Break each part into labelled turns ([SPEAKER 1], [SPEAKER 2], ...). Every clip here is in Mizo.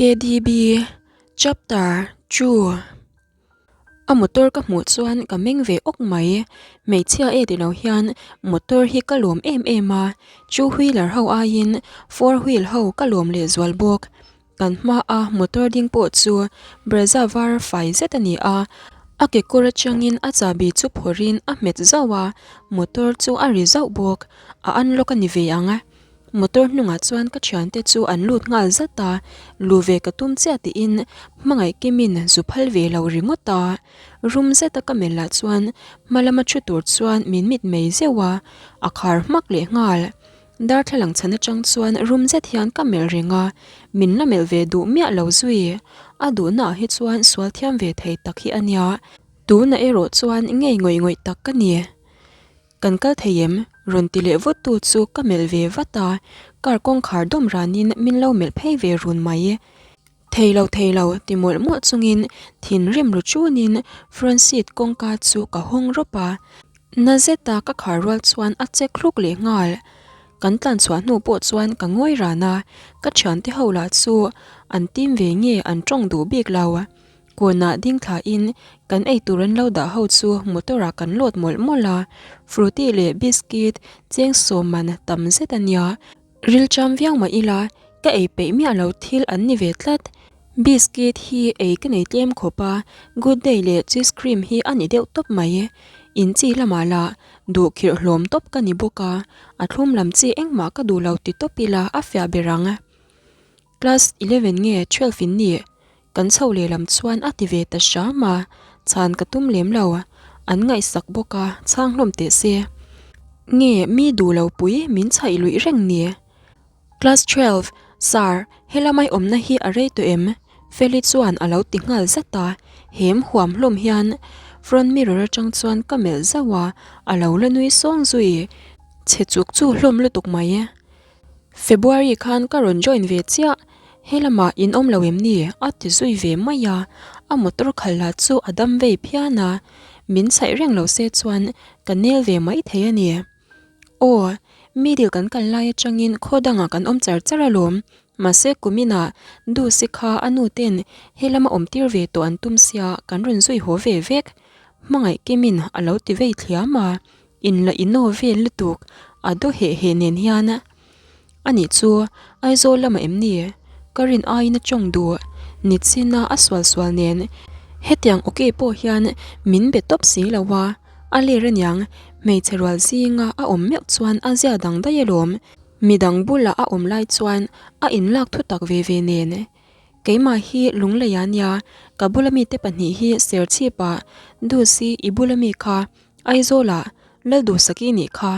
[SPEAKER 1] KDB Chapter Chu A motor ka hmuh chuan ka meng ve awk mai. Hmeichhia e ti lo hian motor hi ka lawm em em a, two wheeler ho aiin four wheel ho ka lawm leh zual bawk. Kan hmaa motor ding pawh chu Brezza var fai zet a ni a, a kekawr atangin a chahbi chu phawrhin a hmet zauh a, motor chu a ri zauh bawk. A unlock a ni ve ang. Motor hnungah chuan ka thiante chu an lut nghal zat a, lu ve ka tum chiah tiin hmangaih kimin zu phal ve lo ringawt a. Rum zeta ka melh lah chuan hma lama thu tur chuan min mit mei zeuh a, a khar hmak leh nghal. Darthlalang chhan atang chuan rum zet hian ka melh reng a, min la melh ve duh miah lo zui. A duhnaah hi chuan sual thiam ve thei tak hi a nia. Tunah erawh chuan ngei ngawih ngawih tak ka ni. Kan kal thei em? Rawn ti leh vut tu chu ka melh ve vat a, car kawngkhar dawm ranin min lo melh phei ve run mai. Thei lo thei lo ti mawlh mawlh chungin thinrim ru chunin front seat kawngka chu ka hawng rawp a, na zeta ka khar rual chuan a che thluk leh nghal. Kan tlan chhuah hnu pawh chuan ka ngawi ran a, ka thiante ho lah chu an tim ve nge an tawng duh bik lo. Kawnah ding thlain kan eitur an lo dah ho chu motor ah kan load mawlh mawlh a, frooti leh biscuit cheng sawm man tam zet a nia. Rilcham viau mah ila ka ei peih miah lo thil an ni ve tlat. Biscuit hi ei ka nei tlem khawp a, good day leh cheese cream hi a ni deuh tawp mai. In chi lamah lah duh khirh hlawm tawp ka ni bawk a, a thlum lam chi engmah ka duh lo ti tawp ila a fiah ber ang. Class 11 nge 12 in nih? Kan chho lehlam chuan a ti ve ta hram a, chhan ka tum lem lo. An ngaihsak bawk a, chhang hlawm teh se. Nge mi duh lo pui min chhaih luih reng ni? Class 12, Sir, helamai awmna hi a rei tawh em? Feli chuan a lo ti nghal zat a, hem huam hlawm hian front mirror atang chuan ka melh zauh a, a lo la nui sawng zui. Chhe chuk chu hlawm lutuk mai. February khan ka rawn join ve chiah, helamah in awm lo em ni? a ti zui ve mai a, a motor khalh lah chu a dam vei phian a, min chhaih reng lo se chuan ka nel ve mai thei a ni. Aw, middle kan kal lai atangin khaw dangah kan awm char char alawm, mahse kuminah Dusi kha a nu ten helama awm tir ve tawh an tum sia kan rawn zui haw ve vek, hmangaih kimin a lo ti vei thliam a. In la inno vel lutuk a daw heh heh nen hian a nih chu Aizawl lamah em ni? Ka rin aiin a tawng duh Nitchina a sual sual nen hetiang awki pawh hian min be tawp si lo a, a ler aniang hmeichhe rual zinga a awm meuh chuan a zia dang daih alawm, midang bulah a awm lai chuan a inlak thutak ve ve nen. Keimah hi Lunglei a nia, ka bula mite pahnih hi Serchhip-ah Dusi i bula mi kha Aizawlah Lalduhsaki nih kha.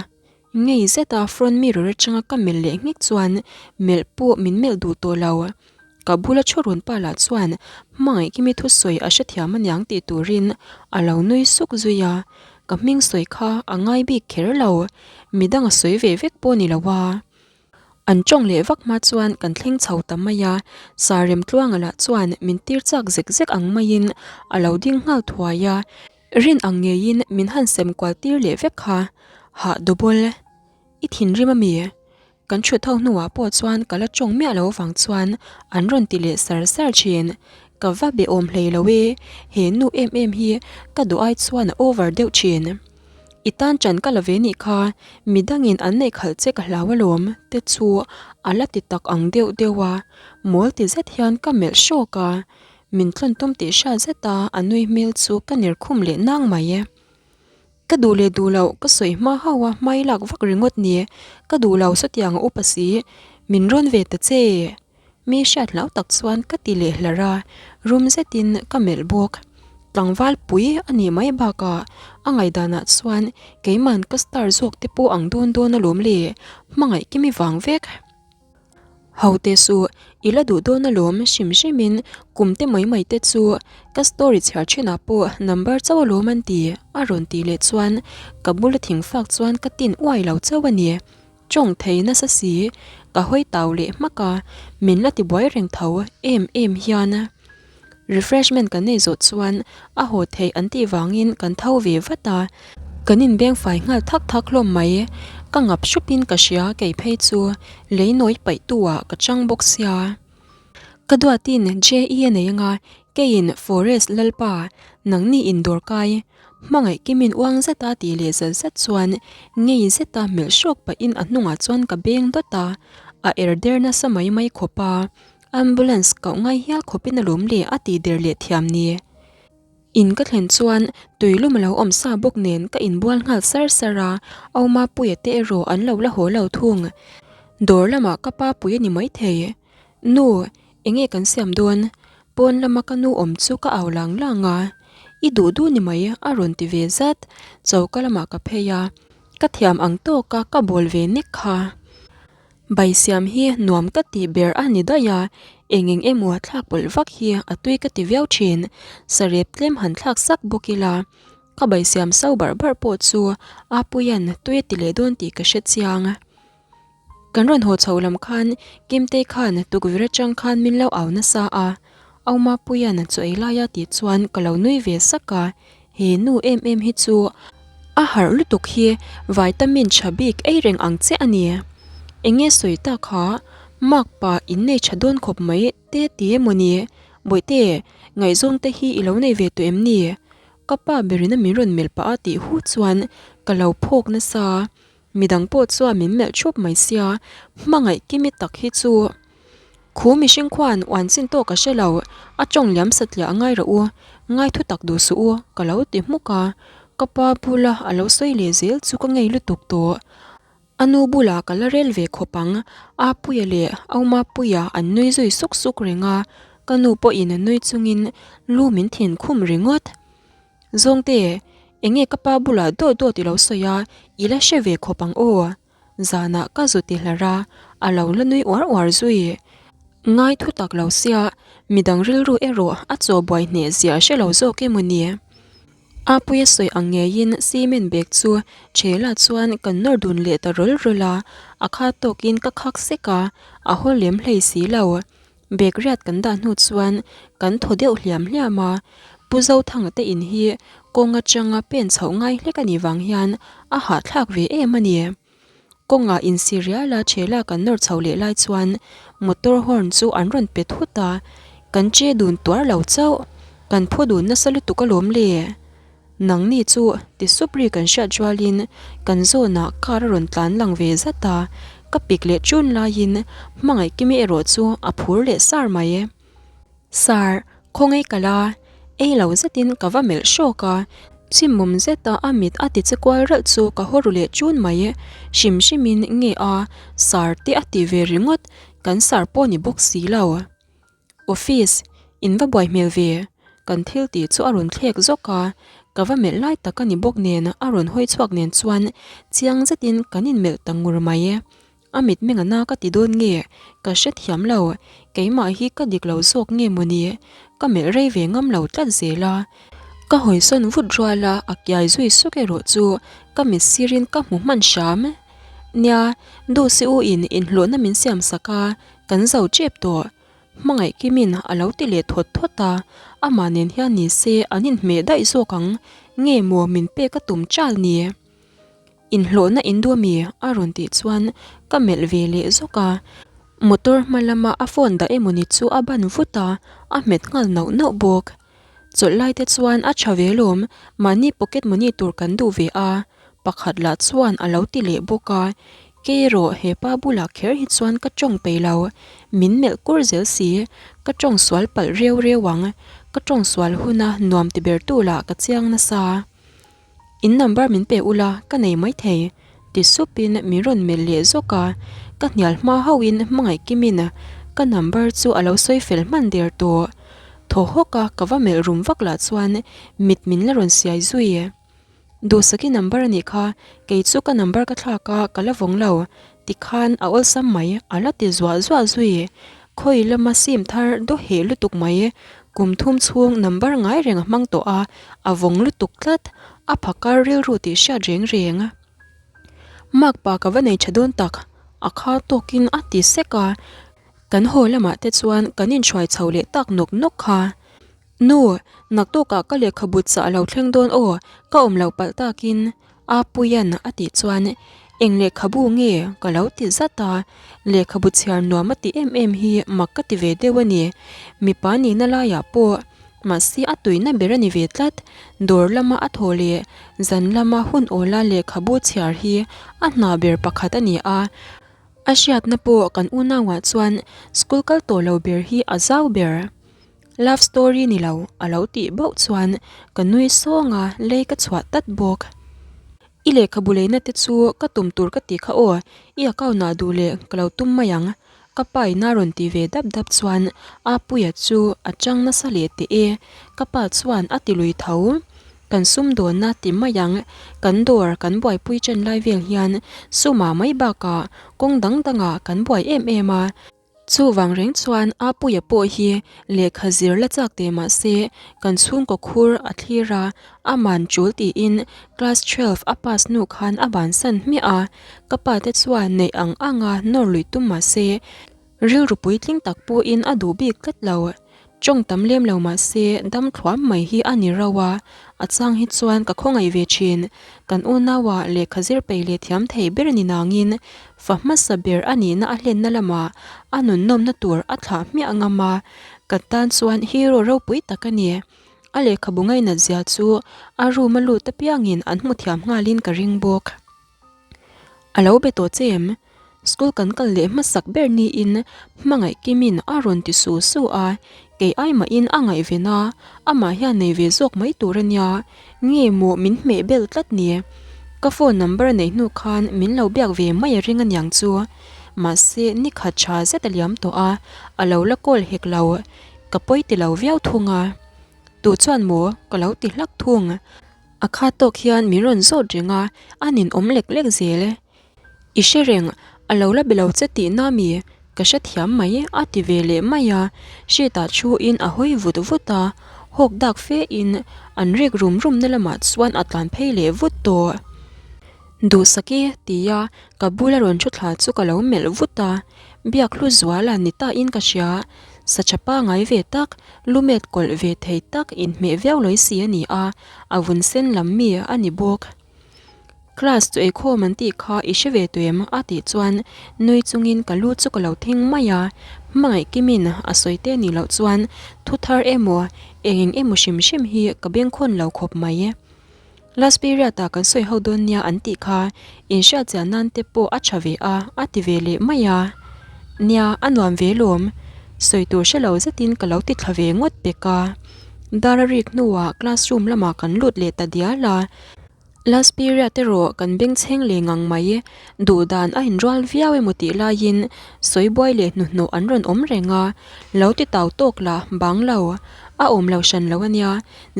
[SPEAKER 1] Ngei zeta front mirror atanga ka melh leh nghek chuan melh pawh min melh duh tawh lo. Ka bula thu rawn pa lah chuan hmangaihkimi thusawi a hrethiam aniang tih turin a lo nui suk zui a, ka hming sawi kha a ngai bik kher lo, midang a sawi ve vek pawh ni lo a. An tawng leh vak hma chuan kan thleng chho ta mai a, Saremtluanga lah chuan min tir chak zek zek ang maiin a lo ding nghal thuai a, Rin ang ngeiin min han sem kual tir leh vek kha, hah double. I thinrim a mi? Kan thut ho hnuah pawh chuan ka la tawng miah lo avang chuan an rawn ti leh sar sar thin. Ka va be awm hlei lo e, he nu em em hi ka duh ai chuan a over deuh thin. I tan ṭan ka la ve nih kha, midangin an neih khalh che ka hlau alawm te chu a la ti tak ang deuh deuh a, mawl ti zet hian ka melh hrawk a. Min tlawn tum tih hriat zet a, a nui hmel chu ka ner khum leh nang mai e. Ka duh leh duh loh ka sawi hma hauh a, hmai lak vak ringawt ni. Ka duh lo sawtiang a upa si, min rawn ve ta che. Mi hriat hlau tak chuan ka ti leh hlar a, rum zetin ka melh bawk. Tlangval pui a nih mai bakah a ngaihdanah chuan keiman ka star zawk te pawh ang dawn dawn alawm le, hmangaih kimi vang vek. Ho te suh, i la duh dawn alawm hrim hrimin kum te mai mai te chu ka story chhiar thinah pawh number chauh alawm an ti a rawn tih leh chuan ka bula thing fak chuan ka tin uai lo chauh a ni. Tawng thei nasa si, ka hawi tau leh hmak a, min la ti buai reng tho em em hian. Refreshment kan nei zawh chuan a haw theih an tih vangin kan tho ve vat a, kan inbeng fai nghal thak thak hlawm mai. Ka ngap hrupin ka hria kei phei chu lei nawi paih tu ah ka chang bawk sia. Ka duatin JE a nei anga keiin Forest Lalpa nangni in dawrkai hmangaih kimin uang zeta tih leh zat zat chuan ngei zeta melh hrawk pahin a hnungah chuan ka beng dawt a, a er der nasa mai mai khawp a, ambulance koh ngai hial khawpin a lawm le a tih der leh thiam ni. In ka thlen chuan tui lum a lo awm sa bawk nen ka inbual nghal sar sar a, Auma Puia te erawh an lo la haw lo thung. Dawr lamah ka pa pui a ni maithei. Nu, enge kan siam dawn? Pawn lama ka nu awm chu ka au lang lang a, I duh duh ni mai a rawn ti ve zat. Choka lamah ka phei a, ka thiam ang tawka ka bawl ve nek kha. Bai siam hi nuam ka tih ber a ni daih a, eng eng emaw thlak pawlh vak hi a tui ka ti viau thin. Sarep tlem han thlak sak bawk ila, ka bai siam so barh barh pawh chu Apuia'n tui a ti leh dawn tih ka hre chiang. Kan rawn haw chho lam khan Kimtei khan tukverh atang khan min lo au nasa a, Aumapuia'n chaw ei laia tih chuan ka lo nui ve sak a, He nu em em hi chu a harh lutuk hi vitamin tha bik ei reng ang che a ni. Enge sawi tak kha mark pa in nei tha dawn khawp mai te ti emaw ni? Bawihte, ngaihzawng te hi i lo nei ve tawh em ni? Ka pa berin a min rawn melh pah a tih hu chuan ka lo phawk nasa. Midang pawh chuan min melh thup mai sia, hmangaih kimi tak hi chu Khu mihring khuan uan chin tawk a hre lo, a tawng liam satliah a ngai rawh u, ngai thu tak duh suh u, ka lo ti hmuk a, ka pa bula a lo sawi leh zel chu ka ngei lutuk tawh. A nu bulah ka la rel ve khawp ang, Apuia leh Aumapuia an nui zui suk suk reng a, ka nu pawhin nui chungin lu min thin khum ringawt. Zawngte, enge ka pa bulah dawt dawt i lo sawi a, i la hre ve khawp ang aw. Zanah ka zu ti hlar a, a lo la nui uar uar zui. Ngai thu tak lo sia, midang rilru erawh a chaw buai hneh zia hre lo zawk emaw ni? Apuia sawi ang ngeiin cement bag chu Chhela chuan kan nawr dun leh ta rawl rawl a, a kha tawkin ka khak sek a, a haw lem hlei si lo. Bag riat kan dah hnu chuan kan thaw deuh hliam hliam a, Pu Zothanga te in hi kawng atanga pen chhoh ngai hlek a nih vang hian a hahthlak ve em a ni. Kawngah insi riala thela kan nawr chho leh lai chuan motor horn chu an rawn pe thut a, kan che dun tuar lo chauh, kan phu dun nasa lutuk alawm le. Nangni chu ti sup ri kan hriat rualin kan zawnah car a rawn tlan lang ve zat a, ka pik leh ṭun laiin hmangaih kimi erawh chu a phur leh sar mai. Sar, khawngaih ka la, ei lo zetin ka va melh hrawk a, chimawm zeta a mit a ti che kual ralh chu ka haw ru leh ṭun mai. Hrim hrimin nge a, sar te a ti ve ringawt, kan sar pawh ni bawk si lo. Office, in va buai hmel ve, kan thil tih chu a rawn thlek zawk a, ka va melh lai tak a ni bawk nen a rawn hawi chhuak nen chuan chiang zetin kan inmelh ta ngur mai. A mitmeng a na ka ti dawn nge ka hrethiam lo, keimah hi ka dik lo zawk nge mawni, ka melh rei ve ngam lo tlat zel a. Ka hawisawn vut rual a, a kiai zui suk erawh chu ka mit sirin ka hmu hman hram. Nia, Duhsi u in inhlawhna min siam sak a, Kan zo tep tawh. Hmangaih Kimin a lo ti leh thawt thawt a, amah nen hian ni se an inhmeh daih zawk ang, nge maw min pek a tum chal ni? Inhlawhna in duh ami? a rawn tih chuan ka melh ve leh zawk a, motor hma lama a phone dah emawni chu a ban vut a, a hmet nghal nauh nauh bawk. Chawlh lai te chuan a tha ve lawm, mahni pocket money tur kan duh ve a, pakhat lah chuan a lo ti leh bawk a, kei erawh he pa bulah kher hi chuan ka tawng peih lo, min melh kur zel si, ka tawng sual palh reu reu ang, ka tawng sual huna nuam ti ber tu lah ka chiang nasa. In number min pe ula ka nei maithei ti supin min rawn melh leh zawk a, ka hnial hma hauhin hmangaih kimin ka number chu a lo sawi fel hman der tawh. Thaw hawk a ka va melh rum vak lah chuan mit min la rawn siai zui. Duhsaki number a nih kha, kei chu ka number ka thlak a ka la vawng lo tikhan a awlsam mai a la ti zuah zuah zui. Khawi lama sim thar daw heh lutuk mai, kum thum chhung number ngai reng a hmang tawh a, a vawng lutuk tlat, a phakar rilru tih hriat reng reng. Makpa ka va nei tha dawn tak, a kha tawkin a ti sek a, kan haw lamah te chuan kan inhruai chho leh tak nawk nawk kha. Nu, naktukah ka lehkhabu chah a lo thleng dawn aw, ka awm loh palh takin Apuia'n a tih chuan. Eng lehkhabu nge? ka lo ti zat a, lehkhabu chhiar nuam a ti em em hi mak ka ti ve deuh a ni. Mipa nihna laiah pawh mahse a tuina ber a ni ve tlat. Dawr lama a thaw leh zan lama hun awla lehkhabu chhiar hi a hna ber pakhat a ni a. A hriatna pawh kan unauah chuan school kal tawh lo ber hi a zau ber. Love story ni lo a lo tih bauh chuan ka nui sawng a, lei ka chhuah tat bawk. I lehkhabu leina te chu ka tum tur ka ti kha aw, i account ah duh leh ka lo tum mai ang. Ka pa in a rawn ti ve dap dap chuan Apuia chu a chang nasa leh teh e, ka pa chuan a ti lui tho. Kan sumdawnna ti mai ang, kan dawr kan buaipui chen lai vel hian sumah mai bakah kawng dang dangah kan buai em em a. Chuvang reng chuan Apuia pawh hi lehkha zir la chak teh mah se kan chhungkaw khur a thlir a, aman tul tiin class 12 a pass hnu khan a bansan hmiah a, ka pa te chuan neih ang anga nawr luih tum mah se rilru puitling tak pawhin a duh bik tlat lo. Tawng tam lem lo mah se dam thluam mai hi a ni rauh a, a chang hi chuan ka khawngaih ve thin. Kan unaua lehkha zir peih leh thiam thei ber ni nangin fa hmasa ber a nihna a hlenna lamah a nunnawmna tur a thlah hmiah ngam a, ka tan chuan hero ropui tak a ni. A lehkhabu ngainat zia chu a room a lut apiangin an hmu thiam nghalin ka ring bawk. A lo be tawh che em? School kan kal leh hmasak ber niin hmangaih Kimin a rawn ti su su a, kei ai mahin a ngaihven a, amah hian nei ve zawk mai tur a nia, nge maw min hmeh bel tlat ni? Ka phone number a neih hnu khan min lo biak ve mai a ring aniang chu. Mahse ni khat tha zet a liam tawh a, a lo la call hek lo, ka pawi ti lo viau thung a. Tu chuan maw? Ka lo ti hlak thung. A khat tawk hian min rawn zawt reng a, a ninawm lek lek zel. I hre reng, a lo la be lo che tihna mi? Ka hrethiam mai, a ti ve leh mai a. Hriatah thuin a hawi vut vut a, hawk dak fe in an rek rum rum na lamah chuan a tlan phei leh vut tawh. Duhsak i, tia ka bula rawn thu thla chu ka lo melh vut a, biak hlu zuala ni ta in ka hria. Sa tha pangai ve tak, lumet kawlh ve thei tak inhmeh viau lawi si a ni a, a vun sen lam mi a ni bawk. Class chu eikhawm an tih kha i hre ve tawh em? a tih chuan nui chungin ka lu chu ka lo thing mai a, hmangaih kimin a sawi te nih loh chuan thu thar emaw eng eng emaw hrim hrim hi ka bengkhawn lo khawp mai. Last period ah kan sawi ho dawn nia an tih kha inhriat chian nan te pawh a tha ve a a ti ve leh mai a. Nia a nuam ve lawm, sawi tur hre lo zetin ka lo ti thla ve ngawt pek a. Dar a rik hnuah classroom lamah kan lut leh ta dial a. Last period erawh kan bengchheng leh ngang mai. Duh dan a inrual viau emaw tih laiin sawi buai leh hnuhnawh an rawn awm reng a, lo ti tau tawk la bang lo, a awm lo hran lo ania,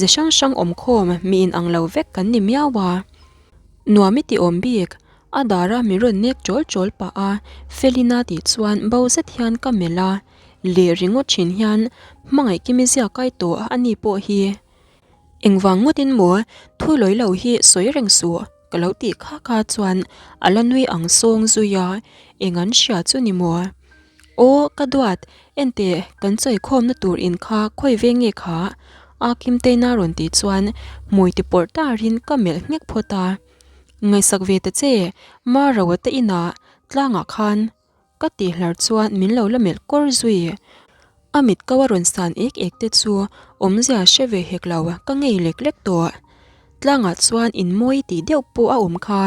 [SPEAKER 1] ze hrang hrang awm khawm mi inang lo vek kan ni miau a. Nuam i ti awm bik, a dara min rawn nek chawl chawl pah a, Felina tih chuan bo zet hian ka melh a, leh ringawt thin hian hmangaih kimi ziak ai tawh a ni pawh hi. Engvang ngawtin maw thu lawi lo hi sawi reng suh ka lo tih kha kha chuan a la nui ang sawng zui a, eng an hria chu ni maw? Aw ka duat, enteh kan chawi khawmna tur in kha khawi veng nge kha? A Kimteina rawn tih chuan hmui ti pawrh tarin ka melh nghek phawt a, Ngaihsak ve ta che, Marawa te inah tlangah khan Ka tih hlar chuan min lo la melh kawr zui. A mit ko a rawn san ek ek te chu awmzia hre ve hek lo ka ngei lek lek tawh. Tlangah chuan in mawi tih deuh pawh a awm kha.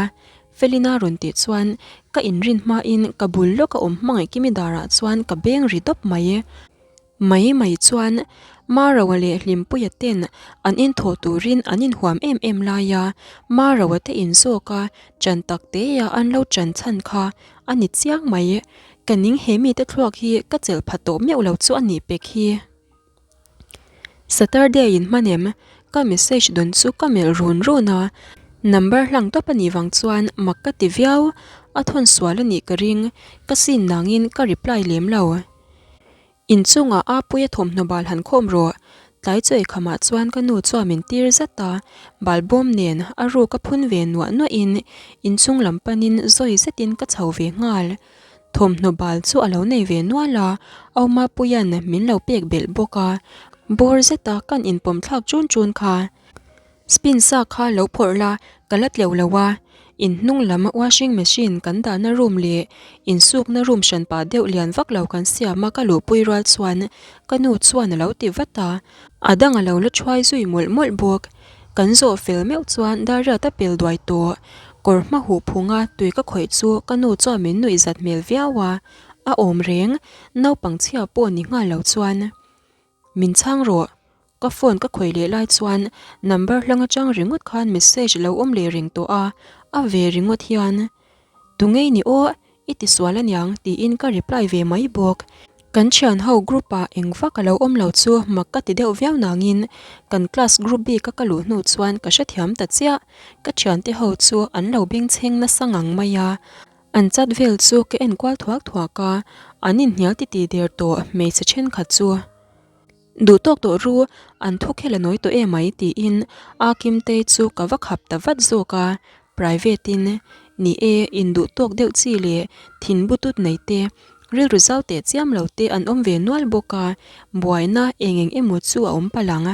[SPEAKER 1] Felina rawn tih chuan ka inrin hmain ka bul lawk a awm hmangaih Kimi darah chuan ka beng ri dawp mai. Mai mai chuan Maroa leh Hlimpuia ten an inthawh turin an inhuam em em lai a, Maroa te in zawka ṭan tak teia an lo ṭan chhan kha a ni chiang mai. Ka ning he mite thluak hi ka chelh pha tawh meuh lo chu a nih pek hi. Saturday in hman em? Ka message dawn chu ka melh run run a, number hlang tawp a nih vang chuan mak ka ti viau, a thawn sual a nih ka ring, ka sin nangin ka reply lem lo. Inchungah Apuia thawmhnaw bal han khawm rawh. Tlai chaw eikhamah chuan ka nu chuan min tir zat a, bal bawm nen a ruk a phun ve nuah nuahin inchung lam panin zawi zetin ka chho ve nghal. Thawmhnaw bal chu a lo nei ve nual a, Aumapuia'n min lo pek belh bawk a, bawr zeta kan inpawm thlak chun chun kha. Spin sa kha lo phawrh la, ka la tleuh lo a. In hnung lam washing machine kan dahna room leh insukna room hranpa deuh lian vak lo kan siam a ka luhpui rual chuan ka nu chuan a lo ti vat a, a dang a lo la thuai zui mawlh mawlh bawk. Kan zawh fel meuh chuan Dariat a pel duai tawh. Kawr hma huh phunga tui ka khawih chu ka nu chuan min nuih zat hmel viau a, a awm reng, naupang chhia pawh ni nghal lo chuan. Min chhang rawh. Ka phone ka khawih leh lai chuan number hlang atang ringawt khan message lo awm leh reng tawh a, a ve ringawt hian Tungei ni aw, i ti sual aniang tiin ka reply ve mai bawk. Kan thian ho group ah eng vak a lo awm lo chu mak ka ti deuh viau nangin kan class group bik a ka luh hnu chuan ka hrethiam ta chiah. Ka thiante ho chu an lo bengchheng nasa ngang mai a. An chat vel chu ka en kual thuak thuak a, an inhnial titi der tawh hmeichhe thenkhat chu. Duh tawk tawh ru, an thu khel a nawi tawh emai tiin a Kimtei chu ka va khap ta vat zawk a, private in, ni e, induh tawk deuh chi leh thin butut nei te, rilru zau teh chiam lo te an awm ve nual bawk a, buaina eng eng emaw chu a awm palh ang.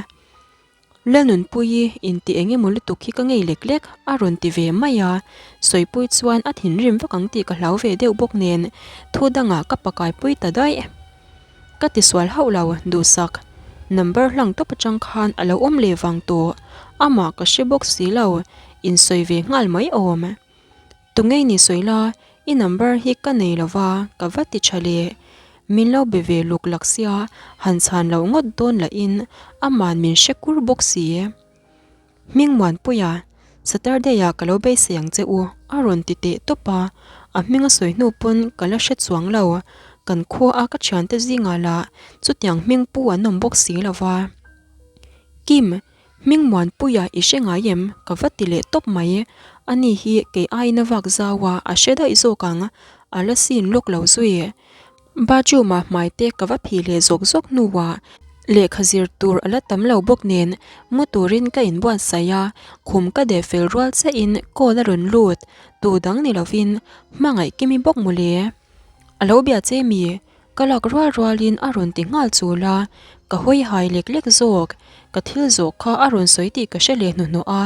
[SPEAKER 1] Lalnunpuii inti eng emaw lutuk hi ka ngei lek lek a rawn ti ve mai a, Sawipui chuan a thinrim vak ang tih ka hlau ve deuh bawk nen thu dangah ka pakaipui ta daih. Ka tisual hauh lo, duhsak. Number hlang tawp atang khan a lo awm leh vang tawh, amah ka hre bawk si lo, insawi ve nghal mai awm. Tungei ni sawi la, i number hi ka nei lo va, ka va ti tha leh. Min lo be ve luk lak sia, han chhan loh ngawt dawn lahin aman min hre kur bawk si. Hmingmuanpuia, Saturday-ah ka lo beisei ang che u, a rawn ti teh tawp a, a hming a sawi hnu pawn ka la hre chuang lo, kan khua a ka thiante zingah lah chutiang hming pu an awm bawk si lo va. Kim, Hmingmuanpuia i hre ngai em? Ka va ti leh tawp mai. Ani hi kei aiin a vak zau a, a hre daih zawk ang. A la sin lawk lo zui. Bathroom ah hmai te ka va phih leh zawk zawk hnuah lehkha zir tur a la tam lo bawk nen mu turin ka inbuatsaih a, khum ka deh fel rual chiahin call a rawn lut. Tu dang ni lovin hmangaih kimi bawk mawle. A lo bia che mi? Ka lak rual rualin a rawn ti nghal chul a, ka hawi hai lek lek zawk. Ka thil zawh kha a rawn sawi tih ka hre leh hnuhnawh a,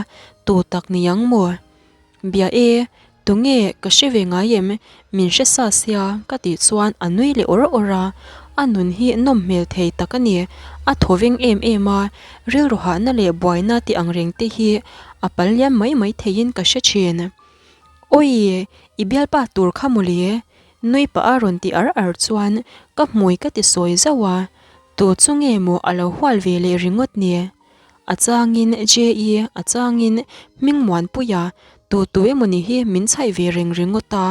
[SPEAKER 1] tu tak ni ang maw? Bia e, tunge ka hre ve ngai em? Min hre sa sia ka tih chuan a nui leh awr awr a, a nun hi nawm hmel thei tak a ni. A thaw veng em em a, rilru hahna leh buaina tih ang reng te hi a pal liam mai mai theiin ka hre thin. Awii, i bialpa tur kha mawle? Nui pah a rawn ti ar ar chuan ka hmui ka ti sawi zauh a, tu chu nge maw a lo hual ve leh ringawt ni? A changin JE, a changin Hmingmuanpuia, tu tu emaw ni hi min chhaih ve reng ringawt a.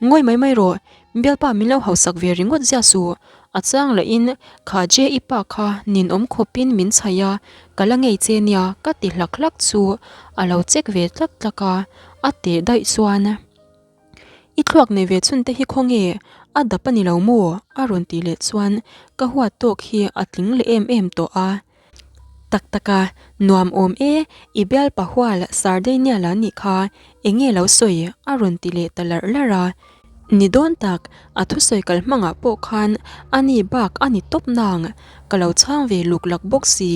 [SPEAKER 1] Ngawi mai mai rawh, bialpa min lo hausak ve ringawt zia suh, a chang lahin kha JE pa kha ninawm khawpin min chhaih a, ka la ngei che nia ka ti hlak hlak chu a lo check ve tlak tlak a, a teh daih chuan. I thluak nei ve chhun te hi khawnge a dap a ni lo maw? a rawn tih leh chuan ka huat tawk hi a tling leh em em tawh a. Tak tak a, nuam awm e, i bialpa hual Sardainia la nih kha, enge lo sawi? a rawn ti leh ta larh larh a. Ni dawn tak, a thusawi kal hmangah pawh khan a ni bak a ni tawp nang, ka lo chhang ve luk lak bawk si.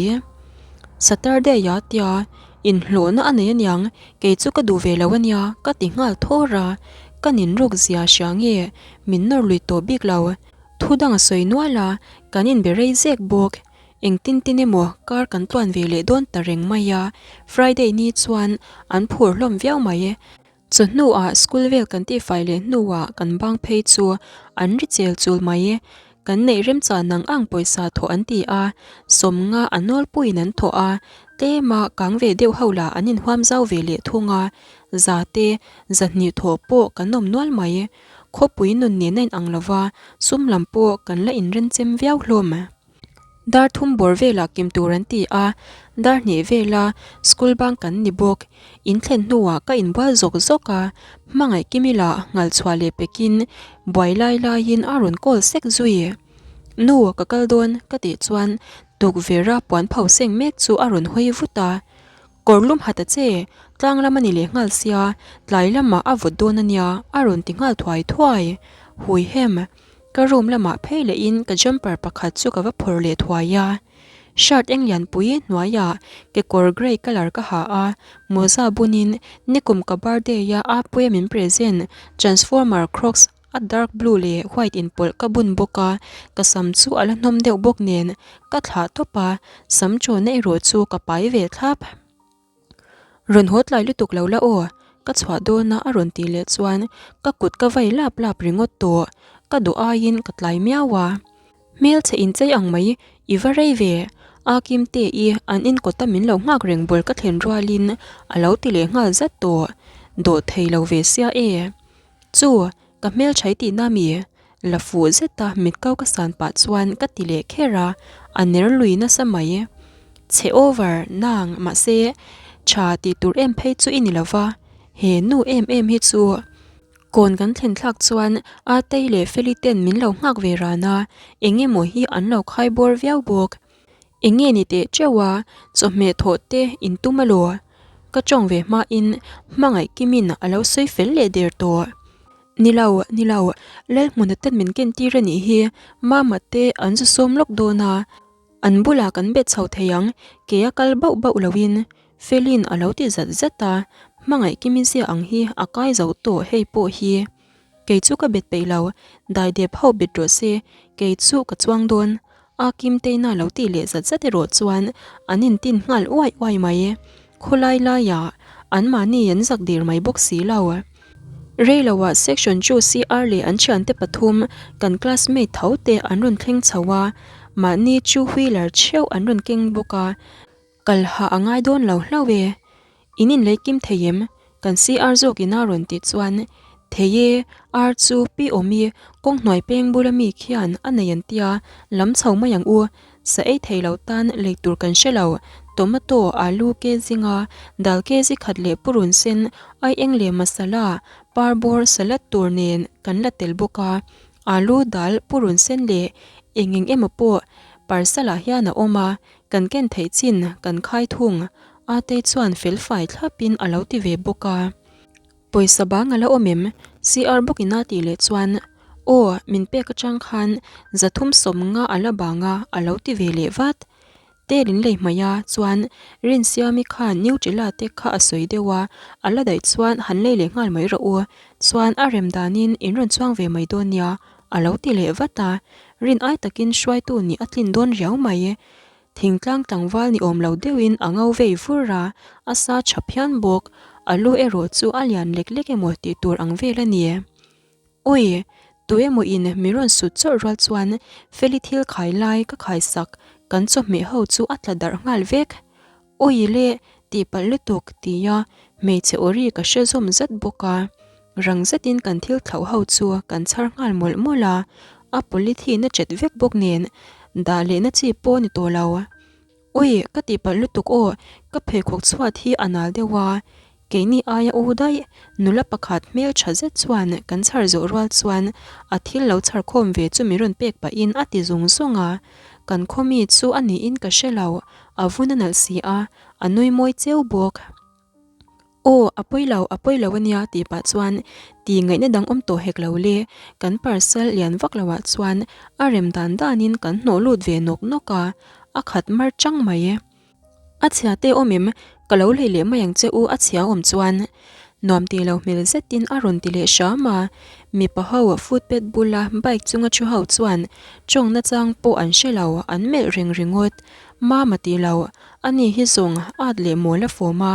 [SPEAKER 1] Saturday-a tia Inhlawhna a nei aniang, kei chu ka duh ve lo ania, ka ti nghal thawr a, ka ninruk zia hria nge min nawr lui tawh bik lo. Thu dang a sawi nual a, kan inbe rei zek bawk. Engtin tin emaw kar kan tluan ve leh dawn ta reng mai a, Friday ni chuan an phur hlawm viau mai. Chawhnuah school vel kan tihfai leh hnuah kan bang phei chu an ri chel chul mai. Kan neih remchan ang ang pawisa thawh an ti a, sawmnga a nawlpuiin an thawh a, tlema kang ve deuh ho lah an inhuam zau ve leh thung a, za te zahnih thawh pawh kan awm nual mai. Khawpui nun nen a inang lova, sum lam pawh kan la inrenchem viau hlawm. Dar thum bawr velah kim tur an ti a, dar hnih vela school bang kan ni bawk. In thlen hnuah ka inbual zawk zawk a, hmangaih kimi lah ngal chhuah leh pekin buai lai laiin a rawn call sek zui. Nu, ka kal dawn ka tih chuan tukverha puan pho seng mek chu a rawn hawi vut a. Kawr lum hat a che, tlang lam a ni leh nghal sia, tlai lamah a vawt dawn a nia a rawn ti nghal thuai thuai. Hui hem. Ka room lamah phei lehin ka jumper pakhat chu ka va phawrh leh thuai a. Shirt eng lianpui hnuaiah kekawr grey colour ka ha a, mawza bunin nikum ka birthday a Apuia min present transformer crocs a dark blue leh white inpawlh ka bun bawk a, ka sam chu a la hnawm deuh bawk nen ka thlah tawp a, sam chawnna erawh chu ka pai ve thlap. Rawn haw tlai lutuk lo la aw, ka chhuah dawn a a rawn tih leh chuan ka kut ka vai lap lap ringawt tawh, ka duh aiin ka tlai miau a. Hmelchhe inchei ang mai, i va rei ve, a Kimte i an inkawta min lo nghak reng bul ka thlen rualin a lo ti leh nghal zat tawh, dawh thei lo ve sia e. Chu, ka hmelchhai tihna mi? La fuh zeta mit kau ka san pah chuan ka ti leh kher a, a ner lui nasa mai. Chhe over nang mahse tha tih tur em phei chu i ni lova, he nu em em hi chu. Kawn kan thlen thlak chuan Atei leh Feli ten min lo nghak ve ran a, eng emaw hi an lo khai bawr viau bawk. Eng nge ni teh teuh a, chawhmeh thawh te in tum alaw? Ka tawng ve hmain hmangaih Kimin a lo sawi fel leh der tawh. Ni lo, ni lo, Lalhmuna ten min ken tir a nih hi, Mama te an zu sawm lawk dawn a, an bulah kan bet chho thei ang, ke a kal bauh bauh loin Felin a lo ti zat zat a, hmangaih Kimizia ang hi a kai zo tawh hei pawh hi. Kei chu ka bet peih lo, daidep ho bet rawh se, kei chu ka chuang dawn. A Kimteina lo tih leh zat zat erawh chuan an intin nghal uai uai mai. Khawlai laiah anmahni an zak dir mai bawk si lo. Rei loah section chu CR leh an thiante pathum kan classmate tho te an rawn thleng chho a, mahni two wheeler theuh an rawn keng bawk a. Kal hah a ngai dawn lo hlauh e. In inlei kim thei em? Kan CR zawk ina rawn tih chuan, Thei e, ar chu Pi Awmi kawng hnuai peng bula mi khian a nei an tia, lam chho mai ang u. Sa ei thei lo tan lei tur kan hre lo. Tomato, alu ke zinga, dal ke zi khat leh purun sen, aieng leh masala, parbawr, salad tur nen kan la tel bawk a. Alu, dal, purun sen leh eng eng emaw pawh parcel ah hian a awm a, Kan ken theih chin kan khai thung, Atei chuan felfai thlapin a lo ti ve bawk a. Pawisa bang a la awm em? CR bawkin a tih leh chuan, Aw, min pek atang khan 370 nga a la bang a, a lo ti ve leh vat. Tel in lei hmaih a, chuan Rinsiami khan Nutella te kha a sawi deuh a, a la daih chuan han lei leh nghal mai rawh u, chuan a rem danin in rawn chuang ve mai dawn nia, A lo ti leh vat a, rin ai takin hruaitu nih a tlin dawn riau mai. Thingtlang tlangval ni awm lo deuhin a ngo vei vur a, a sa tha phian bawk. A lu erawh chu a lian lek lek emaw tih tur ang vel a ni. Ui! Tu emaw in mi rawn sut chawrh rual chuan Feli thil khai lai ka khai sak, kan chawhmeh ho chu a tla darh nghal vek. Awi le, tihpalh lutuk, tia hmeichhe awri ka hre zawm zat bawk a. Rang zetin kan thil thlauh ho chu kan chhar nghal mawlh mawlh a, a polythene a chet vek bawk nen dah lehna chi pawh a ni tawh lo. Awi, ka tihpalh lutuk aw, ka pheikhawk chhuat hi a nal deuh a, Keini aia u daih, nula pakhat hmel tha zet chuan kan chhar zawh rual chuan a thil lo chhar khawm ve chu mi rawn pek pahin a ti zung zung a. Kan khaw mi chu a niin ka hre lo, a vun a nalh si a, a nui mawi cheu bawk. Aw, a pawi lo, a pawi lo a nia tih pah chuan ti ngaihna dang awm tawh hek lo le, kan parcel lian vak loah chuan a rem dan danin kan hnawh lut ve nawk nawk a, a khat mar chang mai. A chhia te awm em? Ka lo lei leh mai ang che u a chhia awm chuan. Nuam ti lo hmel zetin a rawn ti leh hram a. Mipa ho footpath bula bike chunga thu ho chuan tawng nachang pawh an hre lo, an melh reng ringawt. Mama ti lo, ani hi zawng at leh mawl a fawm a,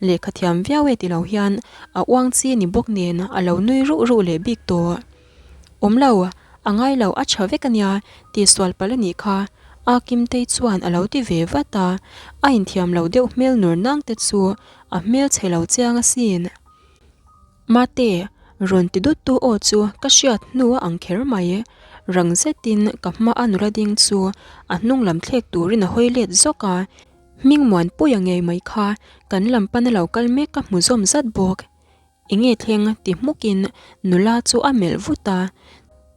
[SPEAKER 1] lehkha thiam viau e ti lo hian a uang chi ni bawk nen a lo nui ruh ruh leh bik tawh. Awm lo, a ngai lo a tha vek a nia, tihsual palh a nih kha. A Kimtei chuan a lo ti ve vat a, a inthiam lo deuh hmel nur nang te chu a hmel chhe lo chiang asin. Mate, rawn ti dut tu aw chu ka hriat hnu a ang kher mai. Rang zetin ka hma a nula ding chu a hnung lam thlek turin a hawi let zawk a, Hmingmuanpuia ngei mai kha kan lam pana lo kal mek ka hmu zawm zat bawk. Enge thleng ti hmukin nula chu a melh vut a,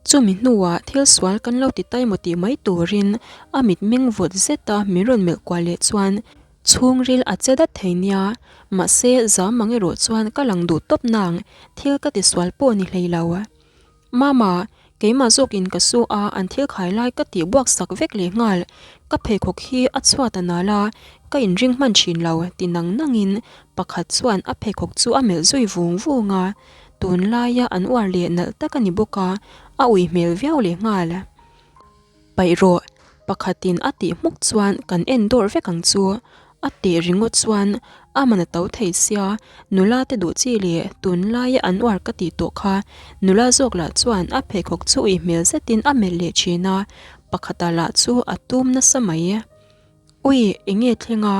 [SPEAKER 1] chumi hnuah thil sual kan lo ti tai maw tih mai turin a mitmeng vawt zeta min rawn melh kual leh chuan chhungril a che dat thei nia, mahse zam ang erawh chuan ka lang duh tawp nang, thil ka ti sual pawh ni hlei lo. Mama, Keimah zawkin ka su a, an thil khai lai ka tih buak sak vek leh nghal. Ka pheikhawk hi a chhuat a nal a, ka inring hman thin lo, ti nang nangin pakhat chuan a pheikhawk chu a melh zui vung vung a. Tunlaia an uar leh nalh tak a ni bawk a, a ui hmel viau leh nghal. Paih rawh, pakhatin a tih hmuk chuan kan en dawrh vek ang chu. A tih ringawt chuan a man a to thei sia, nula te duh chi leh tunlaia an uar ka tih tawh kha nula zawk lah chuan a pheikhawk chu ui hmel zetin a melh leh thin a, pakhata lah chu a tum nasa mai. Ui, enge thleng a?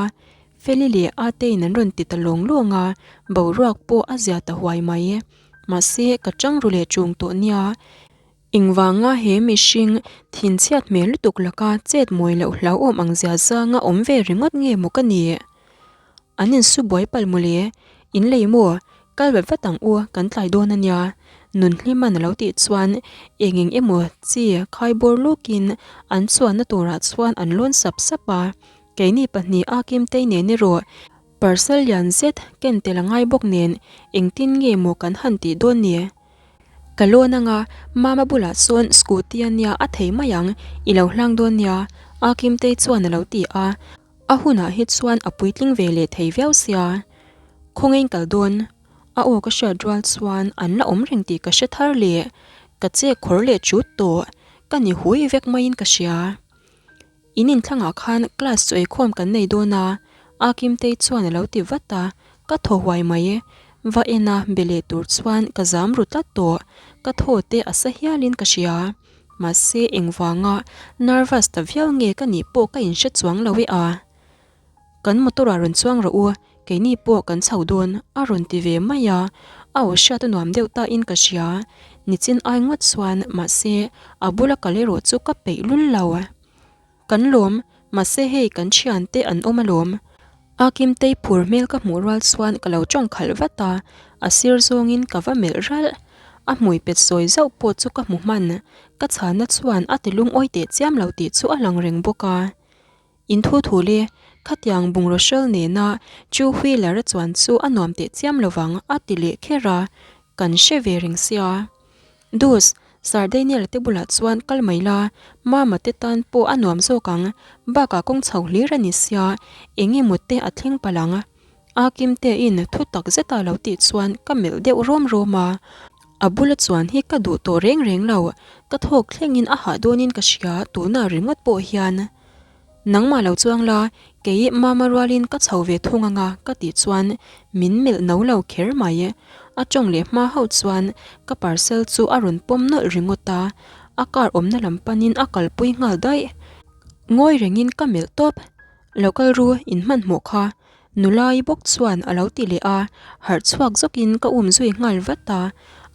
[SPEAKER 1] Feli leh Atein an rawn ti ta lawng lawng a, boruak pawh a zia ta huai mai. Mahse, ka chang ru leh chung tawh nia. Engvanga he mihring thinchhiat hmel lutuk laka chet mawi loh hlauhawm ang zia zanga awm ve ringawt nge maw ka ni? An insu buai palh mawle, in lei maw? Kal vat vat ang u, kan tlai dawn a nia. Nunhliman a lo tih chuan eng eng emaw chi khaibawr lukin an chuanna turah chuan an lawn sap sap a, keini pahnih a Kimtei nen erawh parcel lian zet ken tel a ngai bawk nen engtin nge maw kan han tih dawn ni? Ka lawn anga Mama bulah sawn scooty a nia a thei mai ang, i lo hlang dawn nia, a Kimtei chuan a lo ti a. A hunah hi chuan a puitling ve leh thei viau sia. Khawngain kal dawn? A aw ka hriat rual chuan an la awm reng tih ka hre thar leh ka chek khawr leh chut tawh, ka ni hui vek maiin ka hria. In inthlangah khan class chu eikhawm kan nei dawn a, a Kimtei chuan a lo ti vat a, ka thaw huai mai. Va en a be leh tur chuan ka zam ru tlat tawh, ka thaw te a sa hialin ka hria. Mahse engvanga nervous ta viau nge ka nih pawh ka inhre chuang lo e a. Kan motor ah rawn chuang rawh u, keini pawh kan chho dawn a rawn ti ve mai a, a aw hriat a nuam deuh ta in ka hria. Nichin ai ngawt chuan mahse a bula kal erawh chu ka peih lul lo. Kan lawm, mahse hei kan thian te an awm alawm. A Kimtei phur hmel ka hmuh rual chuan ka lo tawng khalh vat a, a sir zawngin ka va melh ralh. A hmui pet sawi zauh pawh chu ka hmu hman, ka chhanna chuan a ti lungawi teh chiam lo tih chu a lang reng bawk a. In thu thu le, khatiang bungraw hral nena two wheeler a chuan chu a nuam teh chiam lovang a ti leh kher a, kan hre ve reng sia. Dus, Sir Daniel te bulah chuan kal mai la, Mama te tan pawh a nuam zawk ang, bakah kawng chho hlir a ni sia, eng emaw te a thleng palh ang. A Kimtein thu tak zeta lo tih chuan ka melh deuh rawm rawm a, a bula chuan hi ka duh tawh reng reng lo, ka thawk thlengin a hah dawnin ka hria tunah ringawt pawh hian. Nangmah lo chuang la, kei Mama rualin ka chho ve thung anga ka tih chuan min melh no lo kher mai. A tawng leh hma hauh chuan ka parcel chu a rawn pawm nawlh ringawt a, a car awmna lam panin a kalpui nghal daih. Ngawi rengin ka melh tawp. Lo kal ru, in hmanhmawh kha. Nula-i bawk chuan a lo ti leh a, harh chhuak zawkin ka um zui nghal vat a.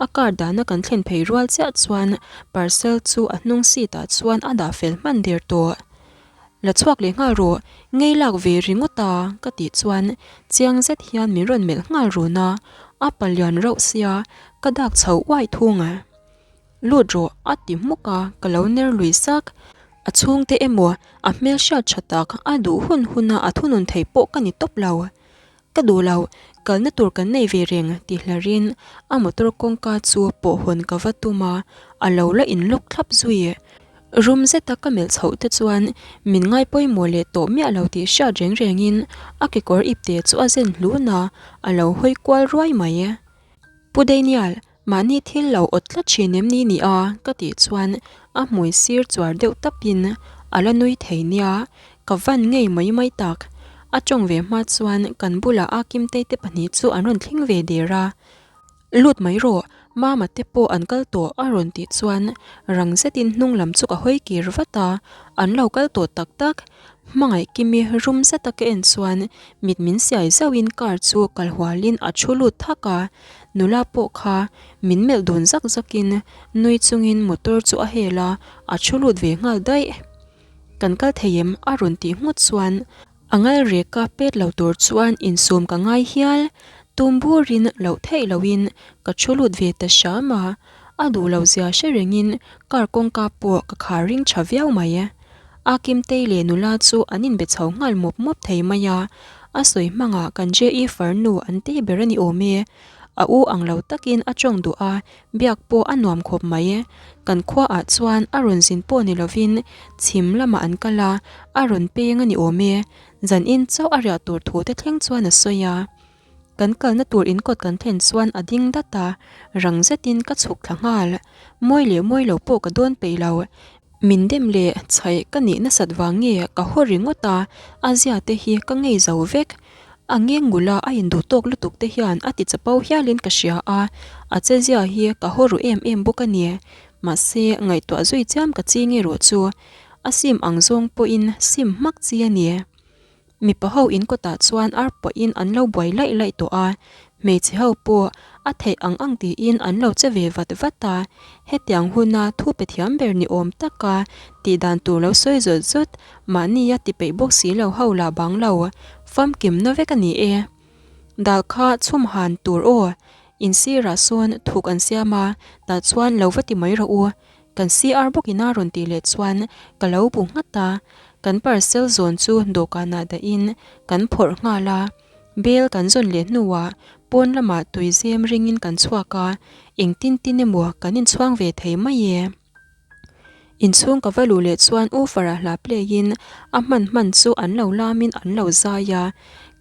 [SPEAKER 1] A car dahna kan thlen phei rual chiah chuan parcel chu a hnung seat ah chuan a dah fel hman der tawh. La chhuak leh nghal rawh, ngei lak ve ringawt a ka tih chuan chiang zet hian min rawn melh nghal run a, a palian rauh sia ka dak chho uai thung. Lut rawh a ti hmuk a, ka lo ner lui sak. A chhungte emaw a hmel hriat tha tak a duh hun huna a thunun thei pawh ka ni tawp lo. Ka duh lo, kalna tur kan nei ve reng ti hlarin a motor kawngka chu pawh hawn ka va tum a, a lo la inlawk thlap zui. Rum zeta ka melh chhoh te chuan min ngai pawimawh leh tawh miah lo tih hriat reng rengin a kekawr ipte chu a zen hlun a, a lo hawi kual ruai mai. Pu Daniel, Mahni thil lo awt tlat thin em ni ni a? ka tih chuan a hmui sir chuar deuh tapin a la nui thei nia, ka van ngei mai mai tak. A tawng ve hma chuan kan bulah a Kimtei te pahnih chu an rawn thleng ve der a. Lut mai rawh, Mama te pawh an kal tawh a rawn tih chuan rang zetin hnung lam chu ka hawi kir vat a, an lo kal tawh tak tak. Hmangaih Kimi rum zeta ka en chuan mit min siai zauhin car chu kal hualin a thu lut thak a, nula pawh kha min melh dun zak zakin nui chungin motor chu a hel a, a thu lut ve nghal daih. Kan kal thei em? a rawn tih nghut chuan a ngal reka pet lo tur chuan insum ka ngai hial. Tum burin loh theih lohin ka thu lut ve ta hram a, a duh lo zia hre rengin car kawngka pawh ka khar ring tha viau mai. A Kimtei leh nula chu an inbe chho nghal mawp mawp thei mai a, a sawi hmangah kan JE farnu an tih ber a ni awm e. A u ang lo takin a tawng duh a, biak pawh a nuam khawp mai. Kan khuaah chuan a rawn zin pawh ni lovin chhim lamah an kal a, a rawn peng a ni awm e. Zanin chauh a riah tur thu te thleng chuan a sawi a. Kan kalna tur inkawt kan thlen chuan a ding dat a, rang zetin ka chhuk thla nghal. Mawi leh mawi lo pawh ka dawn peih lo. Min dem leh chhaih ka nih nasat vang nge ka haw ringawt a, a zia te hi ka ngei zo vek. A ngeng ngula a induh tawk lutuk te hian a ti chapo hialin ka hria a, a che zia hi ka haw ru em em bawk a ni. Mahse, ngaihtuah zui chiam ka ching erawh chu a sim ang zawng pawhin sim hmak chi a ni. Mipa ho in kawtah chuan ar pawhin an lo buai laih laih tawh a, hmeichhe ho pawh a theih ang ang tiin an lo che ve vat vat a, hetiang huna thu pe thiam ber ni awm taka tih dan tur lo sawi zawt zawt mahnia ti peih bawk si lo ho lah bang lo famkimna vek a ni e. Dal kha chhum han tur aw, in sirah sawn thuk an siam a, tah chuan lo va ti mai rawh u, Kan CR bawkin a rawn tih leh chuan ka lo bu nghat a, kan parcel zawn chu dawhkanah dahin kan phawrh nghal a, bel kan zawn leh hnuah pawn lamah tui zem ringin kan chhuak a, engtin tin emaw kan inchhuang ve thei mai e. Inchhung ka va luh leh chuan U Farah hla play in a hman hman chu an lo lamin an lo zai a,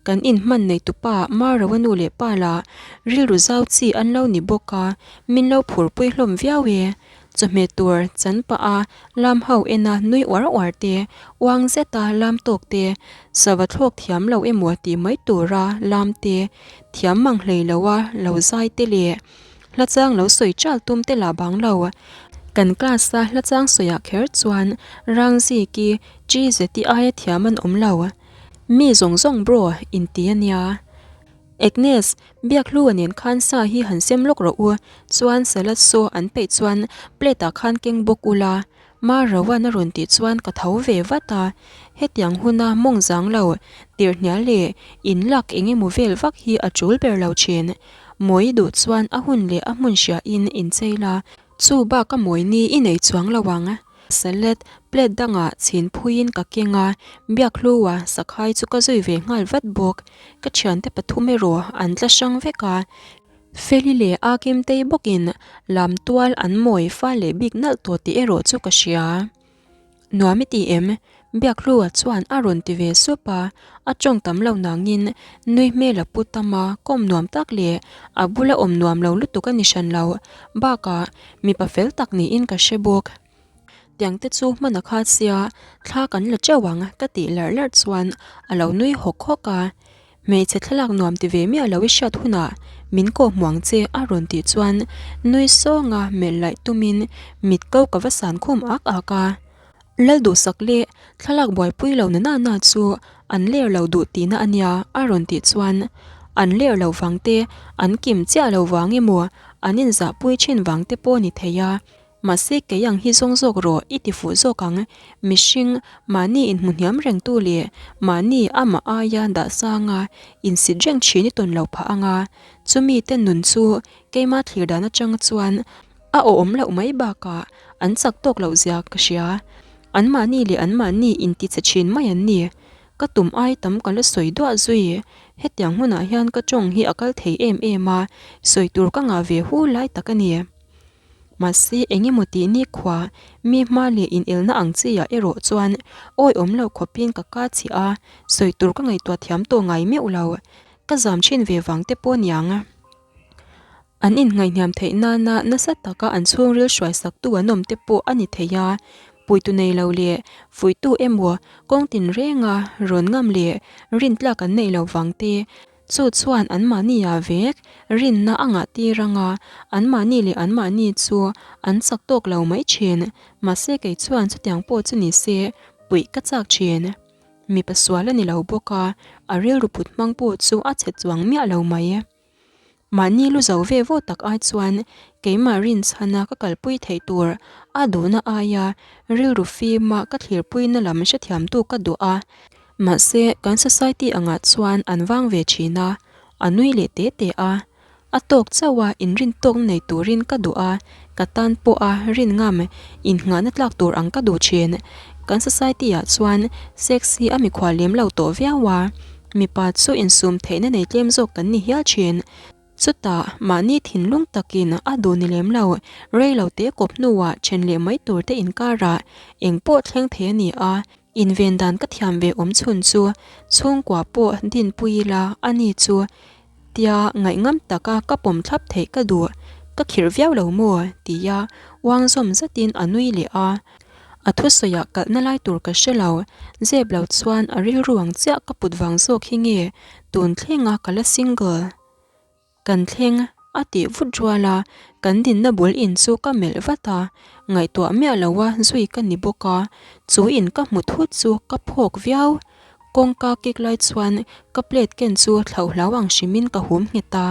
[SPEAKER 1] kan inhman nei tupa Maroa nu leh pa lah rilru zau chi an lo ni bawk a, min lo phurpui hlawm viau e. Chawhmeh tur chan pah a lam ho ena nui uar uar te, uang zeta lam tawk te, sava thlawk thiam lo emaw tih mai tura lam te, thiam mang hlei loa lo zai te leh hla chang lo sawi chal tum te lah bang lo. Kan class a hla chang sawiah kher chuan rang ziki chi zeti aia thiam an awm lo. Mi zawng zawng bro inti a nia. Agnes, Biakhlua nen khan sa hi han sem lawk rawh u, chuan salad saw an peih chuan plate ah khan keng bawk ula, Ma Rowan a rawn tih chuan ka tho ve vat a, hetiang huna mawng zang lo, tirhnial leh in lak eng emaw vel vak hi a tul ber lo thin. Mawi duh chuan a hun leh a hmun hria in inchei la, chu bak a mawi ni i nei chuang lo ang. Salad plate dangah chhin phuiin ka keng a, Biakhlua sakhai chu ka zui ve nghal vat bawk. Ka thiante pathum erawh an tla hrang vek a, Feli leh Akimtei bawkin lam tual an mawi fa leh bik nalh tawh tih erawh chu ka hria. Nuam i ti em? Biakhlua chuan a rawn ti ve sup a, a tawng tam lo nangin nui hmel a pu tam a, kawm nuam tak leh a bula awm nuam lo lutuk a ni hran lo. Bakah mipa fel tak niin ka hre bawk. Tiang te chu hman a khat sia, thla kan la teuh ang ka tih larh larh chuan a lo nui hawk hawk a. Hmeichhe thlalak nuam ti ve miah lo i hriat hunah min kawh hmuang che a rawn tih chuan nui sawnga melh laih tumin mit ko ka va san khum ak ak a. Lal duhsak leh thlalak buaipui lo na na na chu an ler lo duh tihna a nia a rawn tih chuan an ler lo vang te, an kim chiah lo vang emaw an inzahpui thin vang te pawh ni thei a. Mahse kei ang hi zawng zawk rawh i ti fuh zawk ang. Mihring, mahni inhmu hniam rengtu leh mahni amah aia dah sanga insit reng thin i tawn lo phah ang a. Chumi te nun chu keima thlir dan atang chuan a awhawm loh mai bakah an chak tawk loh zia ka hria. Anmahni leh anmahni inti che thin mai an ni. Ka tum ai tam ka la sawi duah zui. Hetiang hmunah hian ka tawng hi a kal thei em em a, sawi tur ka ngah ve hu lai tak a ni. Mahse, eng emaw tih nikhua, mi hma leh inelna ang chiah erawh chuan awi awm lo khawpin ka ka chhiah a, sawi tur ka ngaihtuah thiam tawh ngai meuh lo. Ka zam thin ve vang te pawh niang. An inngaihniam theih nana nasa taka an chhungril hruaisaktu an awm te pawh a ni thei a, puitu nei lo leh fuihtu emaw kawng tinrenga rawn ngam leh rintlak an neih lo vang te, Chu chuan anmahni-ah vek rinna a ngah tir ang a, anmahni leh anmahni chu an chak tawk lo mai thin. Mahse kei chuan chutiang pawh chu ni se, puih ka chak thin. Mipa sual a ni lo bawk a, a rilru put hmang pawh chu a chhe chuang miah lo mai. Mahni lu zo ve vaw tak ai chuan keimah rinchhana ka kalpui theih tur a duhna aia rilru fima ka thlirpuina lam hrethiamtu ka duh a, Mahse, kan society angah chuan an vang ve thin a, a nui leh te te a. A tawk chauh a inrin tawkna nei turin ka duh a, ka tan pawh a rin ngam innghahna tlak tur ang ka duh thin. Kan society ah chuan sex hi a mikhual lem lo tawh viau a, mipa chu insum theihna nei tlem zawk kan ni hial thin. Chutah mahni thinlung takin a duh ni lem lo, rei lo te kawp hnuah then leh mai tur te inkarah eng pawh thleng thei a ni a, inven dan ka thiam ve awm chhun chu chhungkua pawh dinpui ila a ni chu tia ngaihngam taka ka pawm thlap theih ka duh, ka khirh viau lo maw? tia uang zawm zatin a nui leh a. A thusawiah kalhna lai tur ka hre lo, zep lo chuan a rilru ang chiah ka put vang zawk hi nge tun thlenga ka la single? Kan thleng a tih vut rual a, kan dinna bul in chu ka melh vat a, ngaihtuah miah lo a zui ka ni bawk a, chu in ka hmu thut chu ka phawk viau. Kawngka kik lai chuan ka plate ken chu thlauh hlau ang hrimin ka hum nghet a.